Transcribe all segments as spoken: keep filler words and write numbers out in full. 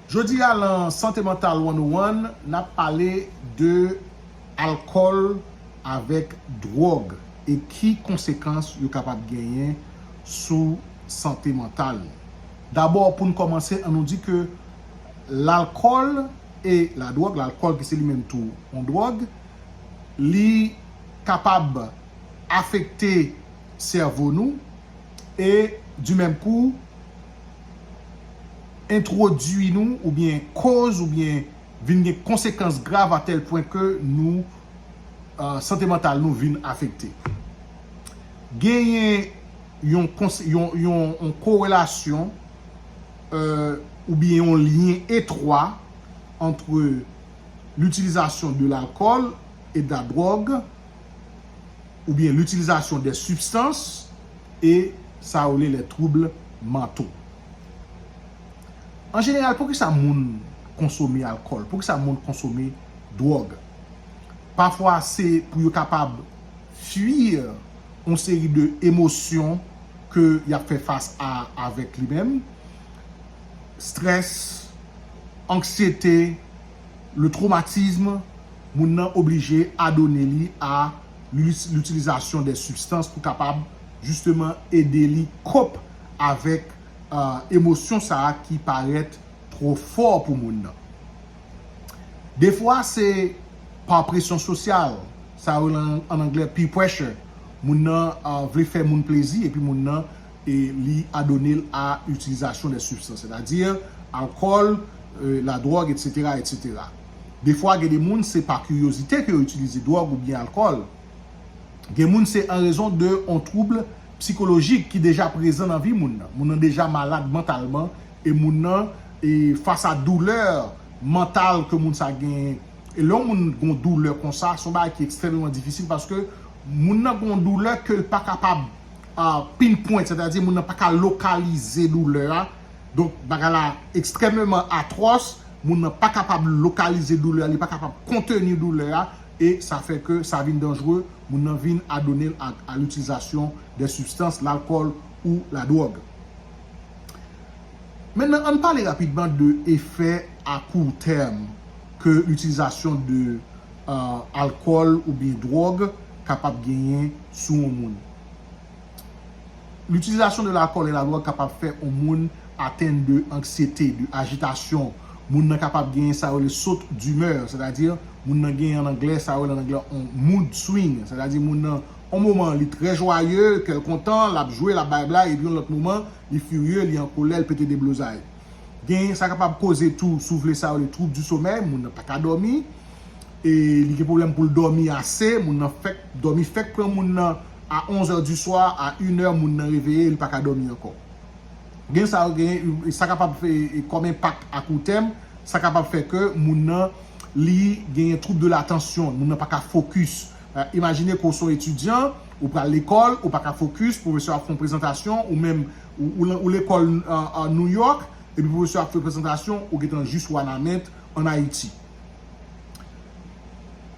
Jodi a nan Sante Mantal one oh one, n ap pale de alkòl avèk dwòg e ki konsekans yo kapab genyen sou sante mantal nou. Dabò, pou n kòmanse, an nou di ke lalkòl e ladwòg, lalkòl ki se li menm tou yon dwòg, li kapab afekte sèvo nou e, di menm kou, entwodui nou oubyen koz oubyen vin gen konsekans grav a tèl pwen ke nou, uh, sante mantal nou vin afekte. Genyen yon, yon, yon, yon korelasyon, uh, oubyen yon lyen etwa ant litilizasyon de lalkòl e de la dwòg oubyen litilizasyon de sibstans e sa yo rele les troubles mentaux. An jeneral, poukisa moun konsome alkòl? Poukisa moun konsome dwòg? Pafwa, se pou yo kapab fwi yon seri de emosyon ke y ap fè fas a avèk li menm. Strès, anksyete, le traumatisme, moun nan oblije adone li a litilizasyon de sibstans pou kapab jisteman ede li kop avèk, uh, emosyon sa a ki parèt twò fò pou moun nan. Defwa, se pa presyon sosyal, sa yo rele an anglè peer pressure. Moun nan, uh, vle fè moun plezi epi moun nan, e li adone l a itilizasyon de sibstans, sètadi alkòl, uh, ladwòg, etsetera, etsetera. Defwa, gen de moun, se pa kiryozite ke yo itilize dwòg oubyen alkòl. Gen moun, se an rezon de yon twoub sikolojik ki deja prezan nan vi moun nan. Moun nan deja malad mantalman e moun nan, e fas a doulè mantal ke moun sa genyen. E lè yon moun gen yon doulè konsa, se yon bagay ki ekstrèmeman difisil paske moun nan gen yon doulè ke l pa kapab, uh, pinpoint, sètadi moun nan pa ka lokalize doulè a. Donk, bagay la ekstrèmeman atwòs, moun nan pa kapab lokalize doulè a, li pa kapab konteni doulè a, e sa fè ke sa vin danjere, moun nan vin adone l a, a litilizasyon de sibstans, lalkòl ou ladwòg. Mentnan, ann pale rapidman de efè a kou tèm ke litilizasyon de, uh, alkòl oubyen dwòg kapab genyen sou yon moun. Litilizasyon de lalkòl e ladwòg kapab fè yon moun atenn de anksyete, de ajitasyon. Moun nan kapab genyen sa yo rele saute d'humeur, sètadi moun nan genyen an anglè sa yo rele an anglè yon mood swing, sètadi moun nan, yon moman, li trè jwaye, kè l kontan, l ap jwe, l ap bay blag, epi yon lòt moman, li firye, li an kolè, l pete deblozay. Gen, sa kapab koze tou, si w vle, sa yo rele trouble du sommeil, moun nan pa ka dòmi, e li gen pwoblèm pou l dòmi ase, moun nan fèk, dòmi fèk pran moun nan a onz è di swa, a inè, moun nan reveye, li pa ka dòmi ankò. Gen sa yo gen, sa kapab fè, e, kòm enpak a kou tèm, sa kapab fè ke moun nan, li genyen trouble de l'attention, moun nan pa ka fokis. Eh, imajine ke w se yon etidyan, ou pral lekòl, ou pa ka fokis, pwofesè ap fè yon prezantasyon, ou menm, ou, ou, ou lekòl, eh, eh, New York, epi pwofesè ap fè prezantasyon, ou gentan jis Wanament, ann Ayiti.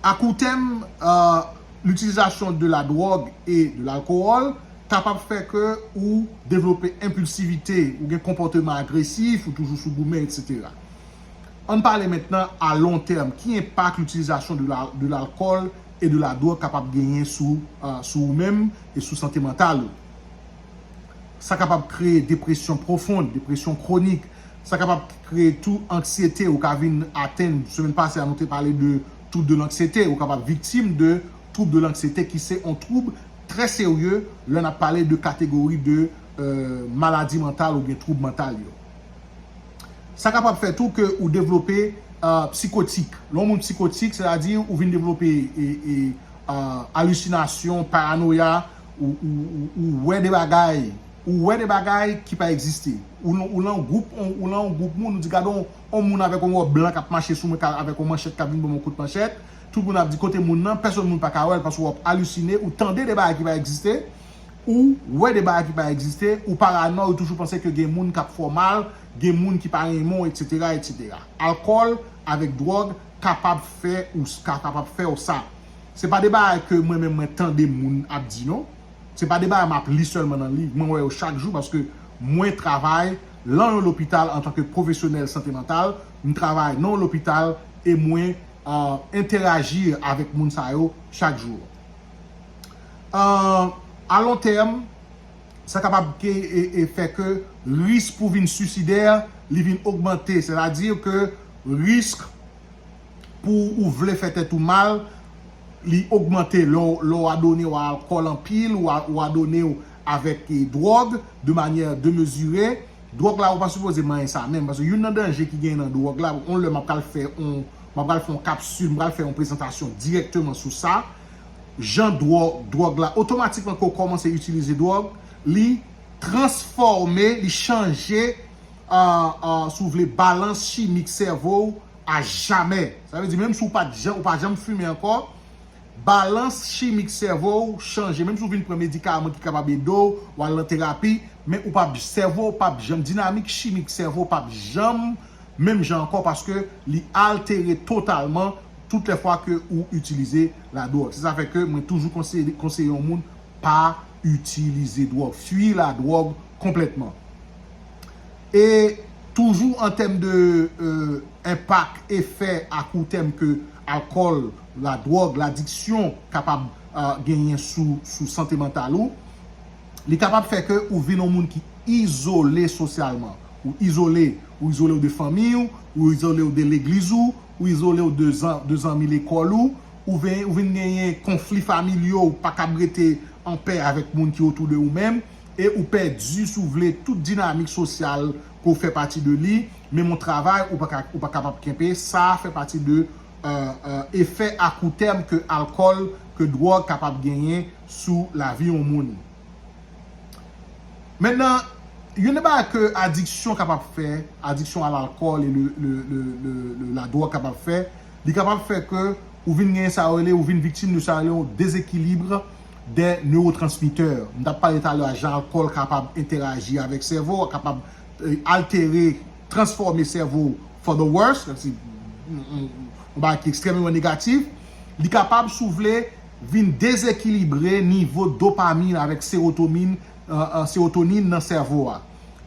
A kou tèm, eh, litilizasyon de ladwòg e de lalkòl kapab fè ke ou devlope enpilsivite, ou gen konpòteman agresif, ou toujou sou goumen, etsetera. Ann pale mentnan a lon tèm. Ki enpak litilizasyon de la, de lalkòl e de ladwòg kapab genyen sou, eh, sou ou menm e sou sante mantal ou? Sa kapab kreye depresyon pwofon, depresyon kwonik. Sa kapab kreye tou anksyete, ou ka vin atenn, semèn pase a, nou te pale de trouble de l'anxiété, ou kapab viktim de trouble de l'anxiété ki se yon twoub trè serye lè n ap pale de kategori de, eh, maladi mantal oubyen twoub mantal yo. Sa kapab fè tou ke ou devlope, eh, psikotik. Lè yon moun psikotik, sètadi ou vin devlope, e, e, eh, alisinasyon, paranoya, ou, ou, ou, ou wè de bagay, ou wè de bagay ki pa egziste. Ou, ou lan gwoup, ou, ou lan yon gwoup moun, ou di gade yon, yon moun avèk yon wòb blan k ap mache sou mwen, ka, avèk yon manchèt k ap vin ban mwen yon kout manchèt. Tout moun ap di kote moun nan, pèsonn moun pa ka wè l paske w ap alisine, ou tande de bagay ki pa egziste, ou wè de bagay ki pa egziste, ou paranòy, ou toujou panse ke gen moun k ap fè w mal, gen moun ki pa renmen w, etsetera, etsetera. Alkòl avèk dwòg kapab fè ou, ka, kapab fè w sa. Se pa de bagay ke mwen menm mwen tande moun ap di non. Se pa de bagay m ap li sèlman nan liv. Mwen wè yo chak jou paske mwen travay lan yon lopital antanke pwofesyonèl sante mantal, m travay nan yon lopital e mwen uh, entèraji avèk moun sa yo chak jou. Uh, a lon tèm, sa kapab ke, e, e fè ke risk pou vin swisidè, li vin ogmante. Sètadi ke risk pou ou vle fè tèt ou mal, li ogmante lè w adone w a alkòl anpil, ou adone w avèk e, dwòg de manyè demezire. Dwòg la, ou pa sipoze manyen sa menm, paske youn nan danje ki gen nan dwòg la, yon lè m ap pral fè yon m ap pral fè yon kapsil, m pral fè yon prezantasyon dirèkteman sou sa. Jan dwòg, dwòg la, otomatikman ke w kòmanse itilize dwòg, li transfòme, li chanje, uh, uh, si w vle, balans chimik sèvo w a jamè. Sa vle di, menm si w pa t jan, ou pa janm fimen ankò, balans chimik sèvo w chanje. Menm si w vin pran medikaman ki kapab ede w, w al nan terapi, men ou p ap, sèvo w p ap janm, dinamik chimik sèvo w p ap janm menm jan ankò, paske li altere totalman tout lè fwa ke ou itilize ladwòg. Se sa fè ke mwen toujou konseye, konseye yon moun pa itilize dwòg. Fui ladwòg konplètman. E toujou an tèm de, euh, enpak, efè a kou tèm ke alkòl, ladwòg, ladiksyon kapab, euh, genyen sou, sou sante mantal ou, li kapab fè ke ou vin yon moun ki izole sosyalman. Ou izole, ou izole w de fanmi w, ou izole w de legliz ou, ou izole w de zan-, de zanmi lekòl ou, ou vin, ou vin genyen konfli familyo, ou pa kab rete an pè avèk moun ki otou de ou menm, e ou pèdi, si w vle, tout dinamik sosyal ke w fè pati de li, menm yon travay, ou pa ka, ou pa kapab kenbe, sa fè pati de, euh, euh, efè a kou tèm ke alkòl, ke dwòg kapab genyen sou lavi yon moun. Mentnan, youn nan bagay ke adiksyon kapab fè, adiksyon a lalkòl e le, le, le, le, le, ladwòg kapab fè, li kapab fè ke ou vin genyen sa yo rele, ou vin viktim de sa yo rele yon déséquilibre des neurotransmetteurs. M t ap pale talè a jan alkòl kapab entèraji avèk sèvo, kapab, eh, altere, transfòme sèvo for the worse, se yon, yon, yon bagay ki ekstrèmeman negatif. Li kapab, si w vle, vin dezekilibre nivo dopamin avèk serotonin, euh, euh, serotonin nan sèvo a.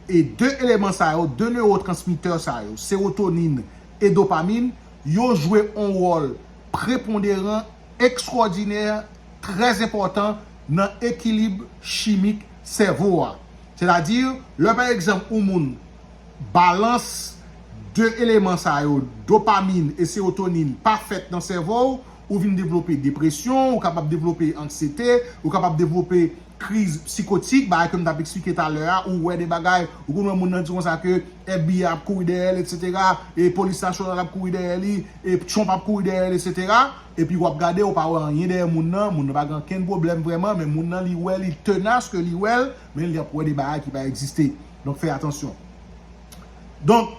E de eleman sa yo, de newotransmitè sa yo, serotonin e dopamin, yo jwe yon wòl preponderan, ekstwòdinè, trè enpòtan nan ekilib chimik sèvo a. Sètadi, lè pa egzanp, yon moun, balans de eleman sa yo, dopamin e serotonin, pa fèt nan sèvo w, ou vin devlope depresyon, ou kapab devlope anksyete, ou kapab devlope kriz psikotik, bagay ke m t ap eksplike talè a, ou wè de bagay, ou konn wè moun nan di konsa ke F B I ap kouri dèyè l, etsetera, e polis nasyonal ap kouri dèyè li, e Trump ap kouri dèyè l, etsetera, epi w ap gade, ou pa wè anyen dèyè moun nan, moun nan pa gen okenn pwoblèm vrèman, men moun nan li wè, li tenas ke li wè l, men li ap wè de bagay ki pa egziste. Donk, fè atansyon. Donk,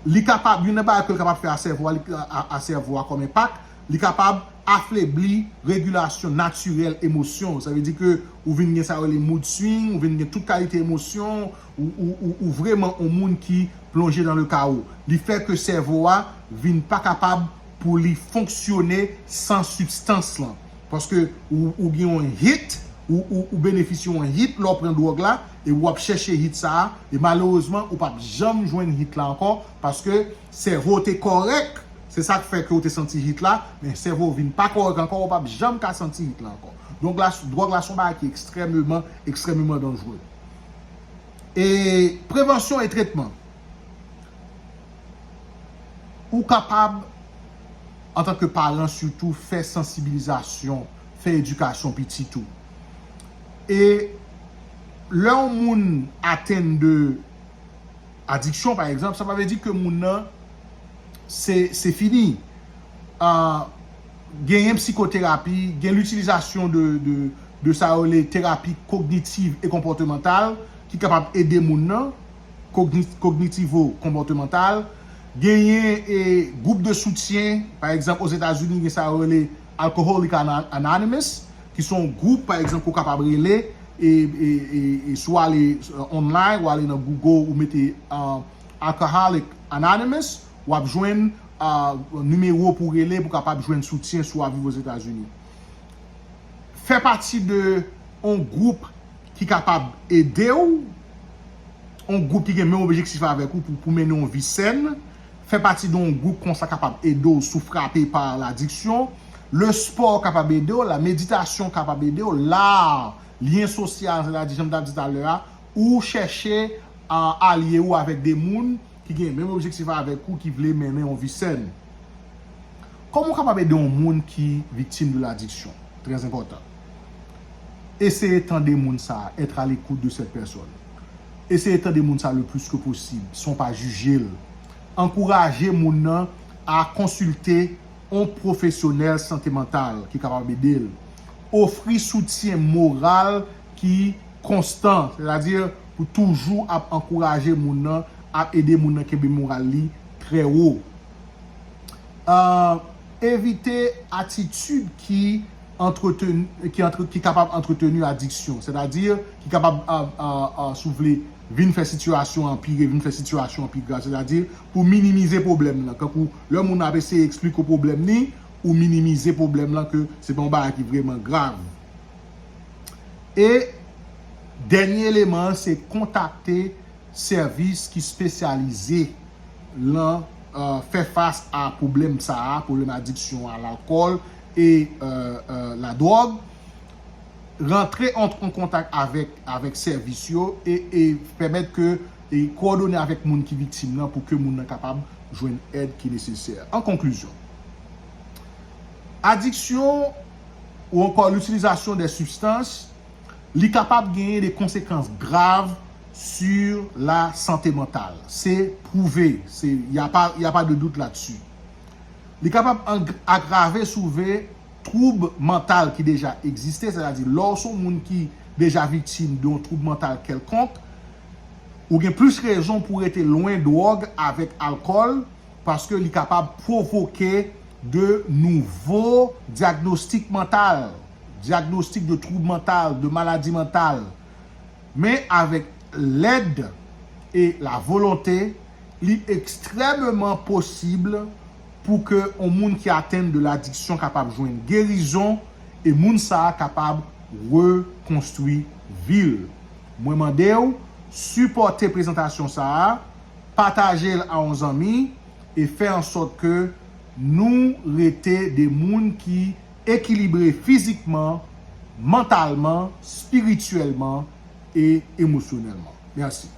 li kapab, youn nan bagay ke l kapab fè a sèvo a, li, a, a sèvo a kòm enpak, li kapab afebli regilasyon natirèl emosyon. Sa vle di ke ou vin gen sa yo rele mood swing, ou vin gen tout kalite emosyon, ou, ou, ou, ou vreman yon moun ki plonje dans le chaos. Li fè ke sèvo a vin pa kapab pou li fonksyone san sibstans lan. Paske ou, ou gen yon hit, ou, ou, ou benefisye yon hit lè w pran dwòg la, e w ap chèche hit sa a, e malerezman, ou p ap janm jwenn hit la ankò, paske sèvo te kòrèk, se sa k fè ke w te santi hit la, men sèvo w vin pa kòrèk ankò, ou p ap janm ka santi hit la ankò. Donk, la, dwòg la se yon bagay ki ekstrèmeman, ekstrèmeman danjere. E prevansyon e tretman. Ou kapab, antanke paran sitou, fè sansibilizasyon, fè edikasyon pitit ou. E lè yon moun atenn de adiksyon, pa egzanp, sa pa vle di ke moun nan se, se fini. Ah, genyen psikoterapi, gen litilizasyon de, de, de sa yo rele terapi kognitiv e konpòtemantal ki kapab ede moun nan, kogni-, kognitivo-konpòtemantal. Genyen, e, gwoup de soutyen, pa egzanp, Ozetazini, gen sa yo rele Alcoholic Ano-, Anonymous, ki se yon gwoup, pa egzanp, ke w kapab rele, e, e, e, e si w ale, e, online, ou ale nan Google, ou mete, e, Alcoholic Anonymous, w ap jwenn, e, nimewo pou w rele pou w kapab jwenn soutyen si w ap viv Ozetazini. Fè pati de yon gwoup ki kapab ede w, yon gwoup ki gen menm objektif avèk ou pou, pou mennen yon vi sèn. Fè pati de yon gwoup konsa kapab ede w si w frape pa ladiksyon. Le sport kapab ede w, la méditation kapab ede w, lar, lyen sosyal, sètadi jan m t ap di talè a, ou chèche a, alye w avèk de moun ki gen menm objektif avèk ou, ki vle mennen yon vi sèn. Kòman w kapab ede yon moun ki viktim de ladiksyon? Trè enpòtan. Eseye tande moun sa a, être à l'écoute de cette personne. Eseye tande moun sa a le plus que possible, san w pa jije l. Ankouraje moun nan a konsilte yon pwofesyonèl sante mantal ki kapab ede l. Ofri soutyen moral ki konstan, sètadi pou toujou ap ankouraje moun nan, ap ede moun nan kenbe moral li trè wo. Euh, evite atitid ki antreteni, ki, antre, ki kapab antreteni adiksyon, sètadi ki kapab, euh, euh, euh, si w vle, vin fè sitiyasyon anpire, vin fè sitiyasyon an pi grav, sètadi pou minimize pwoblèm nan. Kankou lè moun ap eseye eksplike w pwoblèm ni, ou minimize pwoblèm lan, ke se pa yon bagay ki vrèman grav. E dènye eleman an, se kontakte sèvis ki espesyalize lan, euh, fè fas a pwoblèm sa a, pwoblèm adiksyon a lalkòl e, euh, euh, ladwòg. Rantre an, an kontak avèk, avèk sèvis yo e, e pèmèt ke, e kowòdone avèk moun ki viktim nan pou ke moun nan kapab jwenn èd ki nesesè. An konklizyon, adiksyon ou ankò litilizasyon de sibstans, li kapab genyen de konsekans grav sur la santé mentale. Se pwouve, se, y a pas, y a pas de doute là-dessus. Li kapab ang-, agrave, soulve twoub mantal ki deja egziste, sètadi lè w se yon moun ki deja viktim de yon twoub mantal kèlkonk, ou gen plis rezon pou w rete lwen dwòg avèk alkòl, paske li kapab pwovoke de nouvo dyagnostik mantal, dyagnostik de twoub mantal, de maladi mantal. Men avèk lèd e la volonte, li ekstrèmeman posib pou ke yon moun ki atenn de ladiksyon kapab jwenn gerizon e moun sa a kapab rekonstwi vi l. Mwen mande w, sipòte prezantasyon sa a, pataje l a yon zanmi e fè an sòt ke nou rete de moun ki ekilibre fizikman, mantalman, espirityèlman e emosyonèlman. Mèsi.